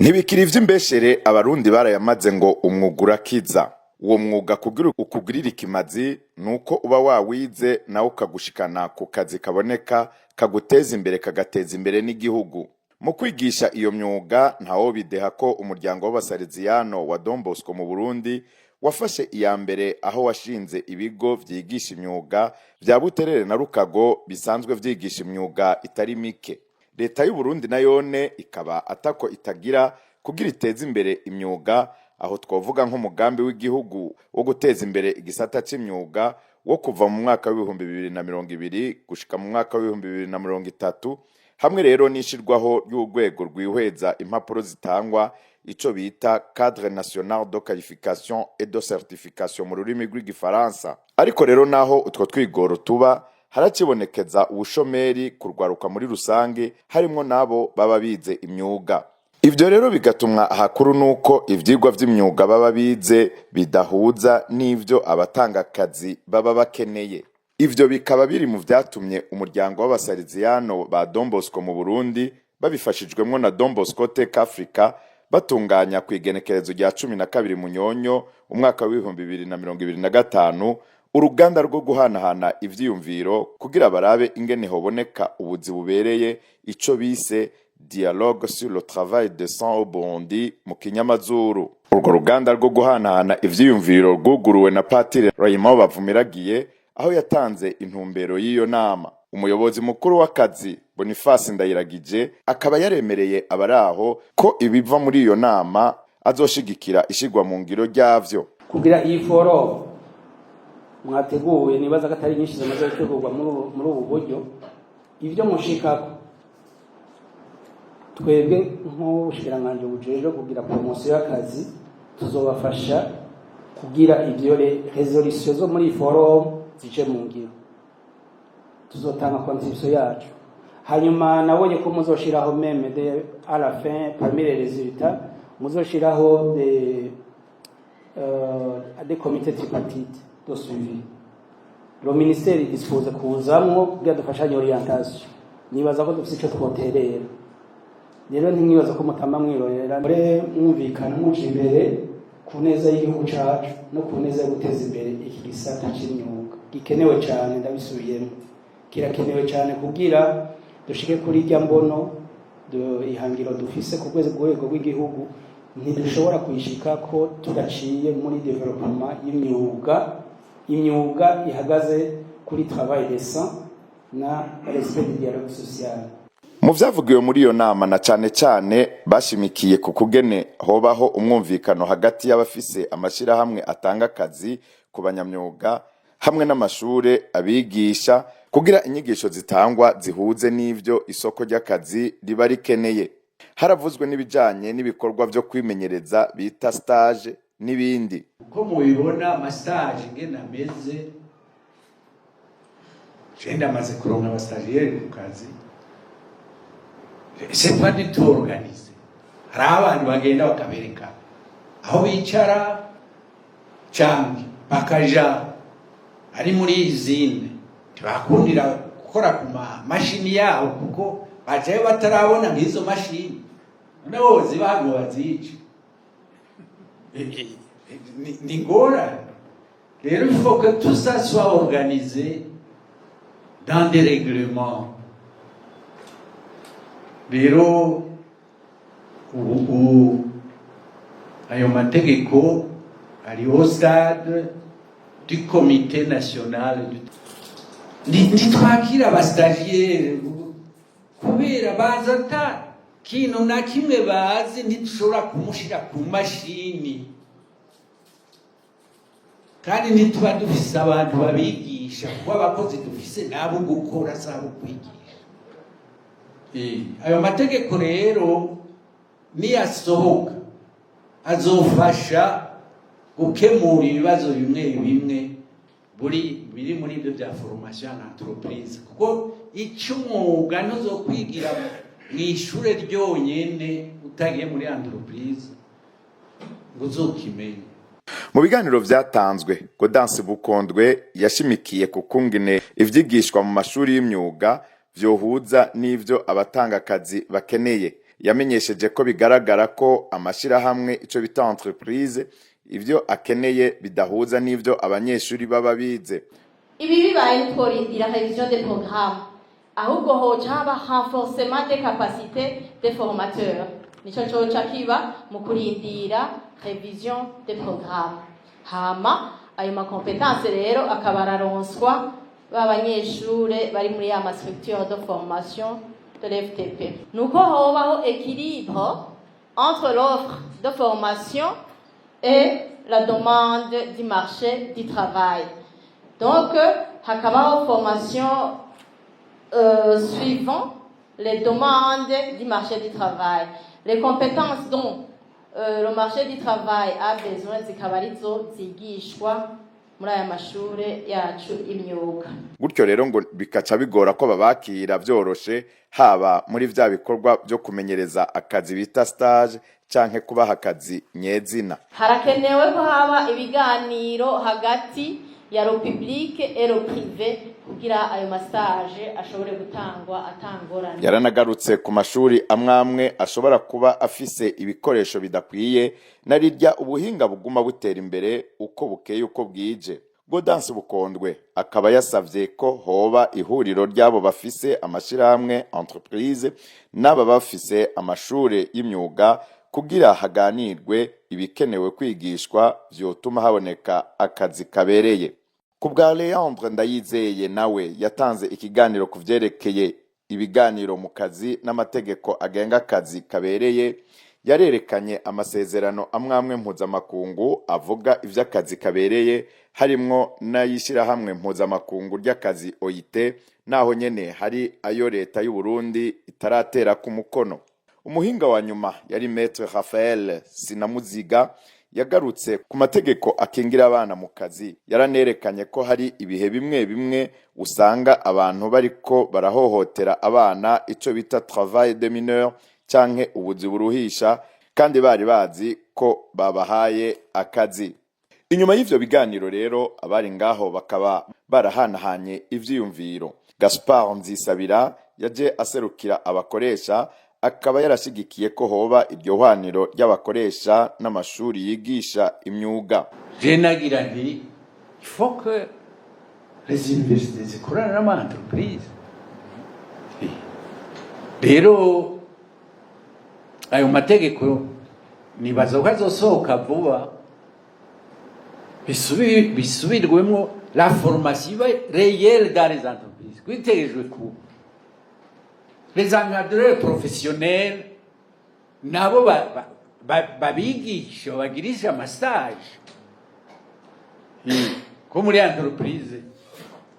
Ntibikiri ivy'imbeshere, Abarundi barayamaze ngo umwuga urakiza. Uwo mwuga kugira ukugirire ikimazi nuko uba wawize, nawe ukagushikana ku kazi kaboneka, kaguteza imbere, kagateza imbere n'igihugu. Mu kwigisha iyo myuga, ntawobideha ko umuryango w'Abasaleziyano wa Don Bosco mu Burundi wafashe iya mbere, aho washinze ibigo vyigisha imyuga vya Buterere na Rukago, bisanzwe vyigisha imyuga itari mike. Leta y'u Burundi nayone ikaba atako itagira kugira iteze imbere imyuga. Aho twovuga nk'umugambi w'igihugu wo guteza imbere igisata c'imyuga wo kuva mu mwaka w'2020 gushika mu mwaka w'2030, hamwe rero n'ishirwaho ry'urwego rwihweza impapuro zitangwa, ico bita Cadre national de qualification et de certification mu rurimi rw'Igifaransa. Ariko rero, naho utwo twigoro tuba, haracibonekeza ubushomeri kurwaruka muri rusange, harimwo n'abo baba bize imyuga. Ivyo rero bigatumwa ahakuru nuko ivyigwa vy'imyuga baba bize bidahuza n'ivyo abatanga akazi baba bakeneye. Ivyo bikaba biri mu vyatumye umuryango w'Abasaleziyano ba Don Bosco mu Burundi, babifashijwemwo na Don Bosco Tech Africa, batunganya ku igenekerezo rya 12 Munyonyo umwaka w'2025 uruganda rwo guhanahana ivyiyumviro kugira barabe ingene hoboneka ubuzi bubereye, ico bise "Dialogue sur le travail décent au Burundi" mu kinyamazuru. Urwo ruganda rwo guhanahana ivyiyumviro rwuguruwe na Patiri Raymond Bavumiragiye, aho yatanze intumbero y'iyo nama. Umuyobozi mukuru w'akazi Boniface Ndayiragije akaba yaremereye abari aho ko ibiva muri iyo nama azoshigikira ishigwa mu ngiro ryavyo. Kugira iyi forum mwateguye, nibaza ko atari nyinshi zimaze gutegurwa muri ubu buryo, ibyo mushikako, twebwe nk'ubushikiranganji bujejwe kugira promotion y'akazi tuzobafasha kugira ivyo résolutions zo muri iyi forum zije mu ngiro. Tuzotanga contribution yacu. Hanyuma nabonye ko muzoshiraho même de à la fin, parmi les résultats, muzoshiraho des comités tripartites de suivi. Le ministère dispose kuzamwo kugira dufashanye orientation. Nibaza ko dufise ico twoterera. Rero ntimwibaza ko mutama mwirorera, mure mwumvikana, muja imbere ku neza y'igihugu cacu no ku neza yo guteza imbere iki gisata c'imyuga gikenewe cane. Ndabisubiyemo, kirakenewe cane kugira dushike kuri irya mbono ihangiro dufise ku rwego rw'igihugu. Ntidushobora kuyishika ko tudaciye muri développement y'imyuga, imyuga ihagaze kuri travail décent na respect du dialogue social. Mu vyavugiwe muri iyo nama, na cane cane bashimikiye ku kugene hobaho umwumvikano hagati y'abafise amashirahamwe atanga akazi ku banyamyuga hamwe n'amashure abigisha, kugira inyigisho zitangwa zihuze n'ivyo isoko ry'akazi riba rikeneye. Haravuzwe n'ibijanye n'ibikorwa vyo kwimenyereza bita stage n'ibindi. Uko mubibona, ama stages ingene ameze, je ndamaze kuronka aba stagiaires ku kazi, c'est pas du tout organisé. Hariho abantu bagenda bakabereka aho bicara canke bakaja ari muri usine, ntibakundira gukora ku mamashini yabo kuko bajayo batarabona nk'izo mashini. Noneho ziba ngo bazice. Ni ngorane rero. Il faut que tout ça soit organisé dans des règlements. Rero ubu ayo mategeko ari au stade du Comité national. Ntitwakira aba stagiaires kubera baza ata kintu na kimwe bazi. Ntitushobora kumushira ku mashini, kandi ntituba dufise abantu babigisha, kuko abakozi dufise nabo gukora, si abo kwigisha. Ayo mategeko rero niyasohoka azofasha gukemura ibibazo bimwe bimwe biri muri ibyo bya formation en entreprise, kuko icyo umwuga ntuzokwigira mu ishure ryonyene utagiye muri entreprise ngo uzokimenye. Mu biganiro vyatanzwe, Gaudence Bukondwe yashimikiye ku kungene ivyigishwa mu mashuri y'imyuga vyohuza n'ivyo abatanga akazi bakeneye. Yamenyesheje ko bigaragara ko amashirahamwe, ico bita entreprise, ivyo akeneye bidahuza n'ivyo abanyeshuri baba bize. Ibi bibaye, ntitworindira révision des programmes, ahubwo hoca haba renforcement des capacités des formateurs. Nico coca kiba mu kurindira révision des programmes. Hama ayo ma compétences rero akaba araronswa ba banyeshure bari muri ya ma structure de formation de l'FTP. Nuko hobaho équilibre entre l'offre de formation et la demande du marché du travail. Donc hakabaho formation suivant les demandes du marché du travail. Les compétences dont le marché du travail a besoin zikaba arizo zigishwa muri aya mashure yacu y'imyuga. Gutyo rero ngo bikaca bigora ko babakira vyoroshe, haba muri vya bikorwa vyo kumenyereza akazi bita stage canke kubaha akazi nyezina. Harakenewe ko haba ibiganiro hagati ya le public et le privé kugira ayo ma stages ashobore gutangwa atangorane. Yaranagarutse ku mashuri amwe amwe ashobora kuba afise ibikoresho bidakwiye, narirya ubuhinga buguma butera imbere uko bukeye uko bwije. Gaudence Bukondwe akaba yasavye ko hoba ihuriro ry'abo bafise amashirahamwe, entreprise, n'aba bafise amashure y'imyuga kugira haganirwe ibikenewe kwigishwa vyotuma haboneka akazi kabereye. Ku bwa Leandre Ndayizeye, nawe yatanze ikiganiro ku vyerekeye ibiganiro mu kazi n'amategeko agenga akazi kabereye. Yarerekanye amasezerano amwe amwe mpuzamakungu avuga ivy'akazi kabereye, harimwo n'ay'ishirahamwe mpuzamakungu ry'akazi OIT, naho nyene hari ayo leta y'u Burundi itaraterako umukono. Umuhinga wa nyuma yari Maître Raphaël Sinamuziga, yagarutse ku mategeko akingira abana mu kazi. Yaranerekanye ko hari ibihe bimwe bimwe usanga abantu bariko barahohotera abana, ico bita travail de mineur canke ubuzi buruhisha, kandi bari bazi ko babahaye akazi. Inyuma y'ivyo biganiro rero, abari ngaho bakaba barahanahanye ivyiyumviro. Gaspard Nzisabira yaje aserukira abakoresha, akaba yarashigikiye ko hoba iryo hwaniro ry'abakoresha n'amashuri yigisha imyuga. Je nagira nti il faut que les universités zikorana n'ama entreprise. Rero ayo mategeko nibaza ko azosohoka vuba, bisubirwemo, la formation iba réelle dans les entreprises, kwitegerejwe ku les encadreurs professionnels nabo babigisha, bagirisha ama stages ko muri entreprise.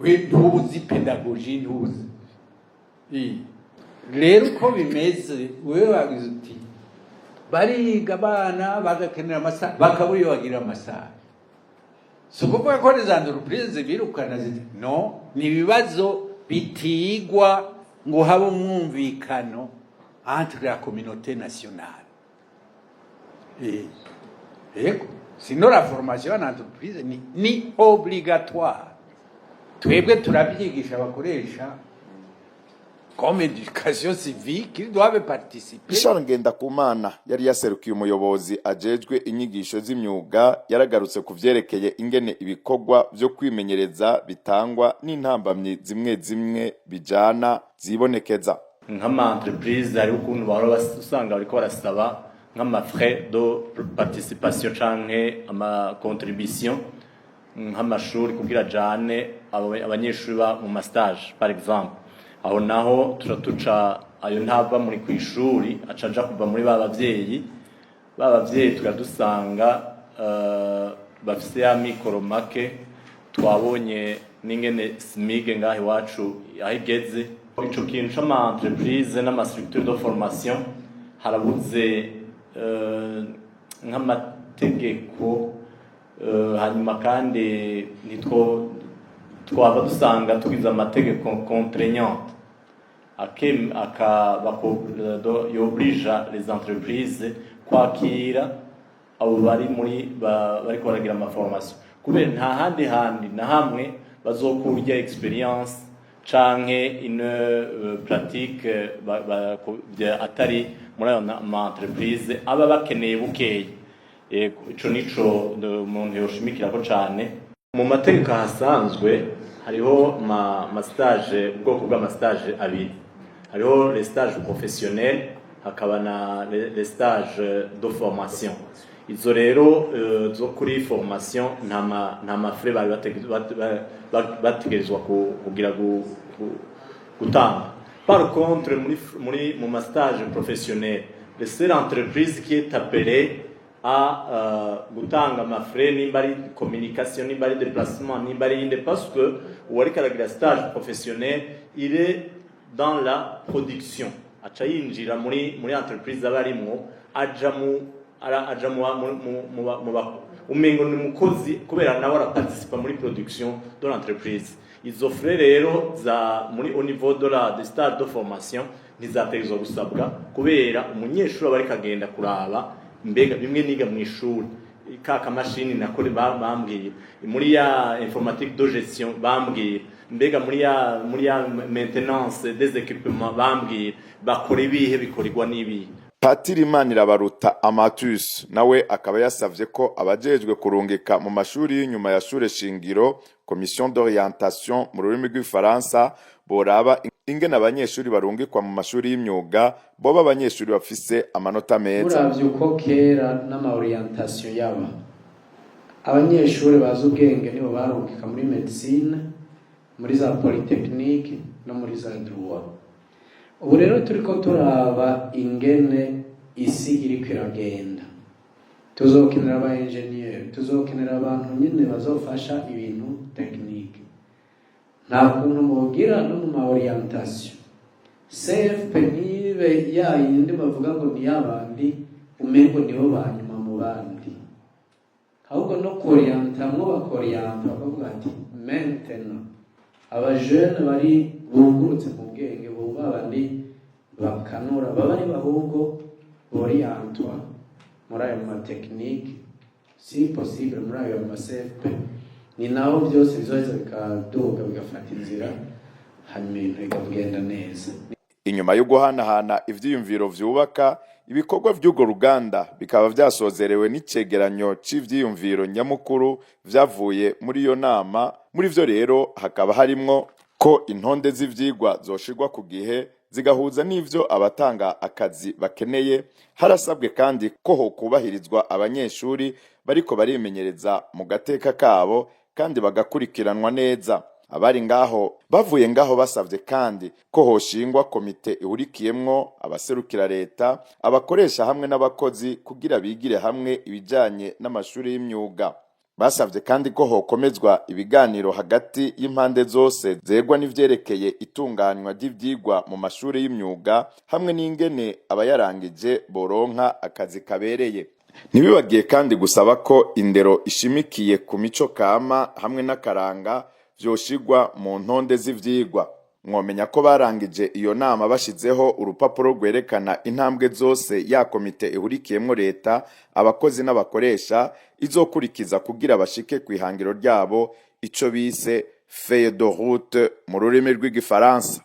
We ntuzi pédagogie, ntuzi. Rero uko bimeze, wewe wagize uti bariga abana bagakenera ama stages, bakabura iyo bagira ama stages. Si ukuvuga ko les entreprises zibirukana ziti no, ni ibibazo bitigwa ngo habe umwumvikano entre la communauté nationale. Yego, sinon la formation en entreprise ni obligatoire. Twebwe turabyigisha abakoresha comme éducation civique, ils doivent participer. Richard Ngendakumana yari yaserukiye umuyobozi ajejwe inyigisho z'imyuga, yaragarutse ku vyerekeye ingene ibikorwa vyo kwimenyereza bitangwa n'intambamyi zimwe zimwe bijana zibonekeza. Nk'ama entreprise, hariho ukuntu bahora usanga bariko barasaba nk'ama frais de participation canke ama contribution nk'amashuri kugira ajane abanyeshuri ba mu ma stage par exemple. Aho naho tuca ayo ntava muri kw'ishuri, aca aja kuva muri ba bavyeyi. Ba bavyeyi tukadusanga bafise ya mikoro make. Twabonye n'ingene SMIG ngaho iwacu aho igeze, ico kintu c'ama entreprise n'ama structure de formation harabuze nk'amategeko. Hanyuma kandi nitwo twaba dusanga tugize amategeko contraignante akaba yoblija les entreprises kwakira abo bari muri bariko baragira ama formation, kubera nta handi handi na hamwe bazokura irya expérience canke une pratique atari muri ayo ma entreprise aba bakeneye bukeya. Yego, ico nico umuntu yoshimikirako cane. Mu mategeko hasanzwe hariho ma stage, ubwoko bw'ama stage abiri: hariho les stages professionnels, hakaba na les stages de formation. Izo rero zo kuri formation nta ma frais bari bategerezwa kugira gutanga. Par contre, muri mu ma stage professionnel, les seule entreprise qui est appelée à gutanga ama frais, nimba ari communication, nimba ari déplacement, nimba ari inde, parce que uwariko aragira stage professionnel, il est dans la production, aca yinjira muri entreprise aba arimwo, aja mu ara, aja mu mu mu, mu, mu umengo ni umukozi, kubera nawe araparticipa muri production de l'entreprise. Izo frais rero za muri au niveau de stage de formation ntizategerezwa gusabwa, kubera umunyeshuri aba ariko agenda kuraba mbega bimwe niga mu ishuri, ka kamashini nakore bambwiye muri ya informatique de gestion bambwiye, mbega muri ya maintenance des équipements bambwiye, bakora ibihe, bikorerwa n'ibihe. Patiri Manirabaruta Amatus nawe akaba yasavye ko abajejwe kurungika mu mashuri y'inyuma ya shure shingiro, commission d'orientation mu rurimi rw'ifaransa, boraba ingene abanyeshuri barungikwa mu mashuri y'imyuga boba abanyeshuri bafise amanota meza. Muravye uko kera n'ama orientation yaba, abanyeshuri bazi ubwenge nibo barungika muri médecine, muri za polytechnique no muri za droit. Ubu rero turiko turaba ingene isi iriko iragenda, tuzokenera aba engineer, tuzokenera abantu nyine bazofasha ibintu technique. Nta kuntu mugira no mu ma orientation CFP ntibe ya yindi bavuga ngo ni yabandi, umengo nibo ba nyuma mu bandi, ahubwo no korientamwo, bakorienta bakavuga ati maintenant abajene bari bungurutse mu bwenge, bo babandi bakanura baba ari ahubwo borientwa muri ayo ma technique, si possible muri ayo ma CFP. Ni naho byose bizoheza bikaduga, bigafata inzira, hanyuma ibintu bikagenda neza. Inyuma yo guhanahana ivyiyumviro vyubaka, ibikorwa vy'urwo ruganda bikaba vyasozerewe n'icegeranyo c'ivyiyumviro nyamukuru vyavuye muri iyo nama. Muri vyo rero hakaba harimwo ko intonde z'ivyigwa zoshirwa ku gihe, zigahuza n'ivyo abatanga akazi bakeneye. Harasabwe kandi ko hokubahirizwa abanyeshuri bariko barimenyereza mu gateka kabo kandi bagakurikiranwa neza. Abari ngaho bavuye ngaho basavye kandi ko hoshingwa komite ihurikiyemwo abaserukira leta, abakoresha hamwe n'abakozi, kugira bigire hamwe ibijanye n'amashuri y'imyuga. Basavye kandi ko hokomezwa ibiganiro hagati y'impande zose zegwa n'ivyerekeye itunganywa ry'ivyigwa mu mashuri y'imyuga, hamwe n'ingene abayarangije boronka akazi kabereye. Ntibibagiye kandi gusaba ko indero ishimikiye ku mico kama hamwe n'akaranga vyoshirwa mu ntonde z'ivyigwa. Mwomenya ko barangije iyo nama bashizeho urupapuro rwerekana intambwe zose ya komite ihurikiyemwo leta, abakozi n'abakoresha izokurikiza kugira bashike kw'ihangiro ryabo, ico bise feuille de route mu rurimi rw'igifaransa.